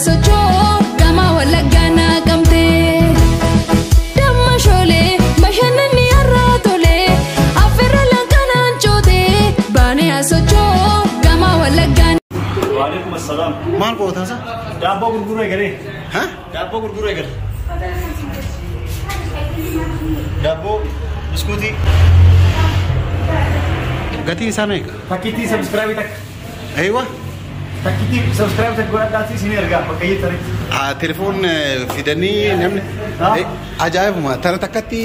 Sochoo gama Wallaggaa naqamtee. Damma shoolee bashannanni har'a tolee affeerra lanqanaan cootee baanee sochoo gama Wallaggaa. Waalaikum assalam. Maal gootan sa? Daabboo gurguruu eegalee. Ha? Daabboo gurguruu eegale. Daabboo, biskuutii. Gatiin isaa meeqa? Takkittii subscribe takka. Aywa. Takkittii subscribe takka godhadhaati isin ergaa bakka jettanitti. Telefoon fidanii namni ajaa'ibuma tana takkatti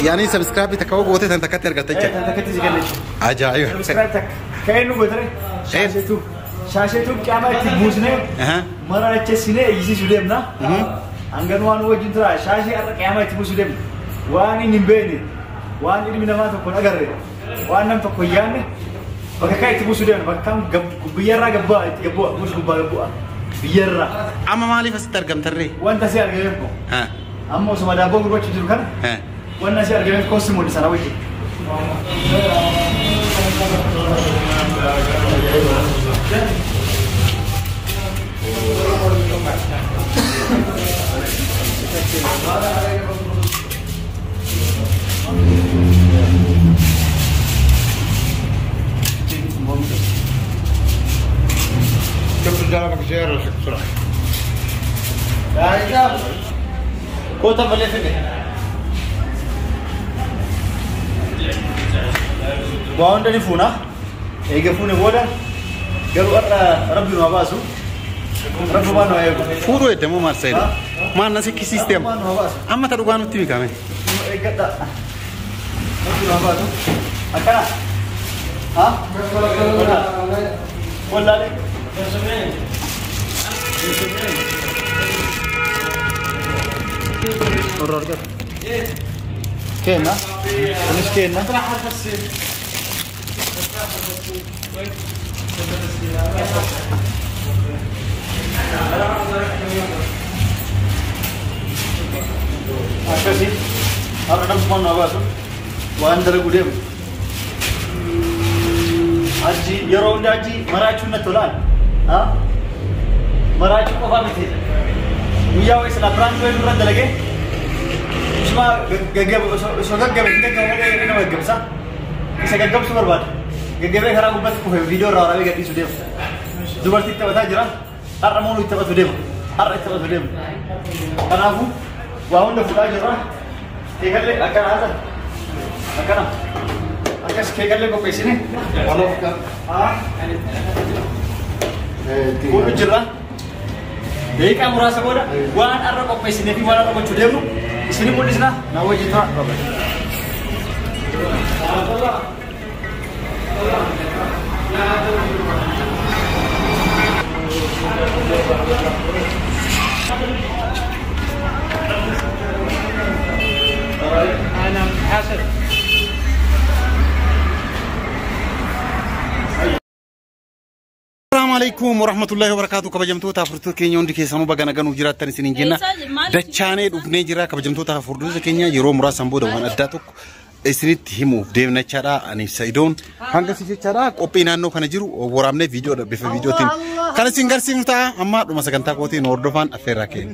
yaani subscribe takka goote tana takkatti argatta jechuudha. Tana takkatti si kenna jechuudha. Ajaa'iba. Subscribe takka. Ka'ee nu gootare. Shaasheetuu. Shaasheetuu qaamaa itti buusnee maraachessinee eeyyisiisuu deemna. Hangan waan wajjin tura shaashee har'a qaamaa itti buusuu deemna. Waan inni hin beekne, waan ilmi namaa tokko hin agarre, waan nam tokko hin yaadne bakka kan itti buusuu deemna. Bakka kan biyyarraa gabbaa itti gabbu'a buusu gubbaa gabbu'a biyyarraa. Amma maaliif asitti argamtarree? Wanta si argameef ko. Amma osuma daabboo gurgurachuu jiru kana wanta si argameef koossi mul'isa na wajjin. Kota malee fide. Waa hunda ni fuuna. Eega fuune booda garuu har'a rabbi nu haa baasu. Rabbi waan nu haa eegu. Fuudhuu edda moo maal sayidha? Maal na sikkisiiste amma? Waan nu haa baasu. Amma ta dhugaa nutti mikame. Eeggadha. Rabbi nu haa baasu. Akkana. Ha? Wallaalee. Kenna. Kunis kenna. Akkasii har'a namni nu baasu waan dalagu deemu. Achi yeroo hunda achi maraachuun natti tolaan. Maraachuu qofaa miti. Guyyaa wayii silaa piraanki wayii nurra dalagee isuma osoo gaggabe hin gaggabu malee nama gaggabsa. Isa gaggabsuu barbaada. Gaggabee karaa gubbaatti kufe viidiyoo irraa waraabee gadhiisuu deema. Dubartii taphataa jira. Har'a mooluu itti taphatu deema. Har'a itti taphatu deema. Kanaafuu waa hunda fuudhaa jirra. Keekallee akkana haasa. Akkana. Akkas keekallee qopheessine. Fuudhu jirra. Daqiiqaa muraasa booda waan har'a qopheessinee fi waan har'a gochuu deemnu isin mul'isna. Na wajjin tura. Assalamu alaikum warahmatullahi wabarakatuh. Kabajamtoota furtuu keenya hundi keessanuu baga naganuuf jiraattan isiniin jenna. Dachaanee dhufnee jira kabajamtoota furtuusa keenya yeroo muraasan booda waan addaa tokko isinitti himuuf deemna jechaadha. Ani Sa'idoon hanga si jechaadha. Qophii naannoo kana jiru waraabnee viidiyoodha bifa viidiyootiin kan isin garsiifnu ta'a. Amma dhuma sagantaa kootiin hordofaan affeerraa keenya.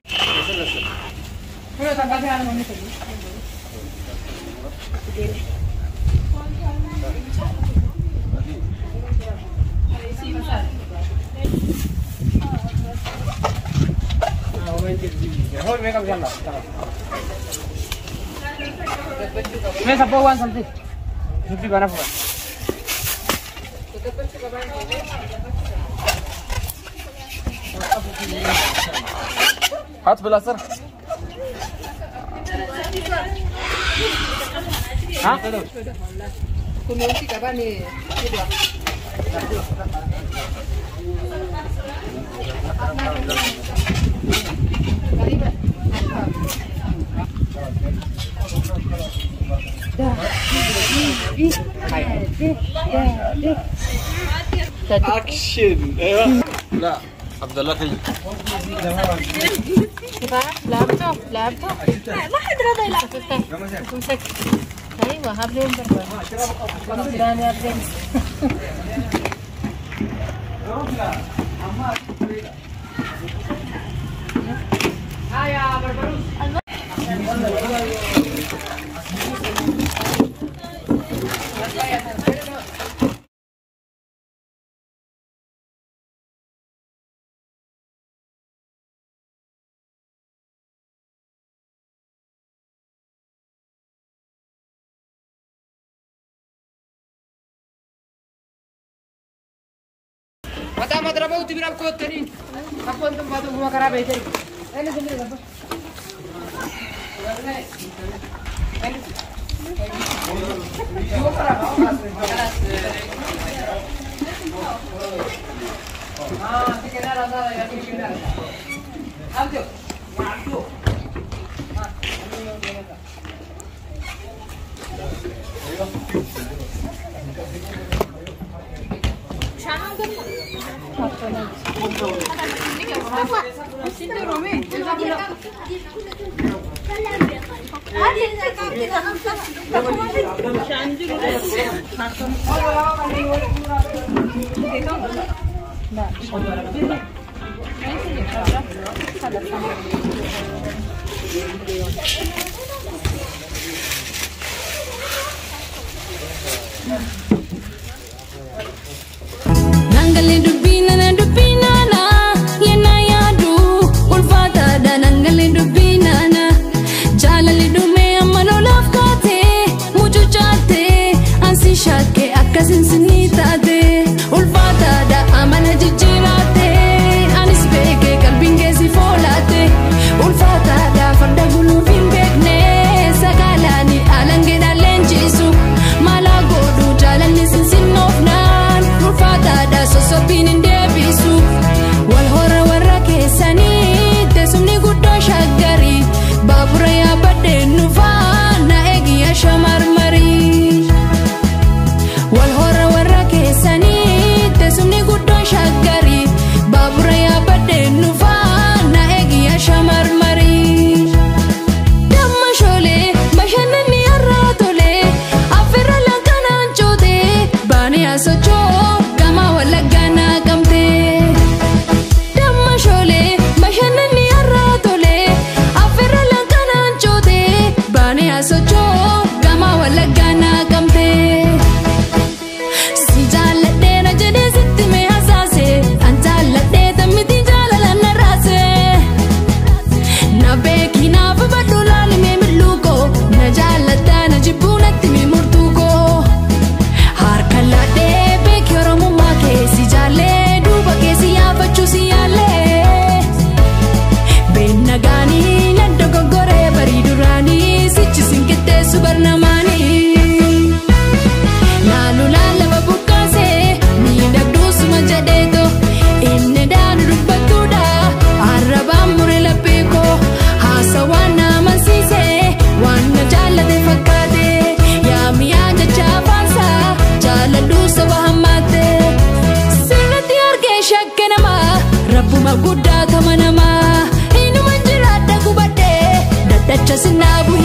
मैं सबको one something fifty बना हुआ हाथ बिला सर हाँ Action. لا عبد الله خير. لعبته لعبته ما حد رضى يلعب. امسك. ايوه هابلين برا يا برنس. Mataa madrabautti bira koottanii. Abboon tun baatu guma karaa beekee. Inni kun bira gabba. Nangalee dubbii nana dubbii nana yennaa yaadu ulfaataadha nangalee dubbii nana jaalalli dhumee amma lolaaf kaatee mucucaatee ansi shakkee akkasiin sinii taate ulfaataadha amala jijjiiraatee anis beekee qalbiin keessi foolaate ulfaataadha farda guluuf hin beekne sagaalaani alangeedhaan leenjisu mala godhu jaalalli sinsinnoofnaan ulfaataadha sosobbiin hin deebisu wal hora warra keessanii teessumni guddoo shaggarii baabura yaabbadheen dhufaa na eegiyya shamarmarii. Wal hora warra keessanii teessumni guddoo shaggarii baabura yaabbadheen dhufaa na eegiyya shamarmarii. Damma shoolee bashannanni har'aa tolee affeerra lanqanaan cootee baanee asochoo gama wallaggaa naqamtee. Damma shoolee bashannanni har'aa tolee affeerra lanqanaan cootee baanee asochoo gama wallaggaa naqamtee. Si jaalladhee na jedhee sitti mee hasaase an jaalladhee tammiti jaalala na raase. Na beeki naaf badhu laali mee mil'uu koo na jaalladhaa na jibbuu natti mee murtuu koo. Harka laadhee beeki oromummaa kee si jaallee duuba kee si yaafachuu si yaallee. Beenna gaanii na dogoggoree barii duraanii sichi sin qixxeessu barnamaanii. Laalu laalaba buqqaasee miidhagduu suma jedheeto inni daanu dubbattuudha arrabaan mure laphee koo haasawaan na amansiisee waan na jaallate fakkaate yaamiyaa jecha afaansaa jaaladhuu saba hammaate sirriitti argee shakke namaa rabbuma guddaa kama namaa inuma jiraadha gubadhee daddacha sinnaa bu'e.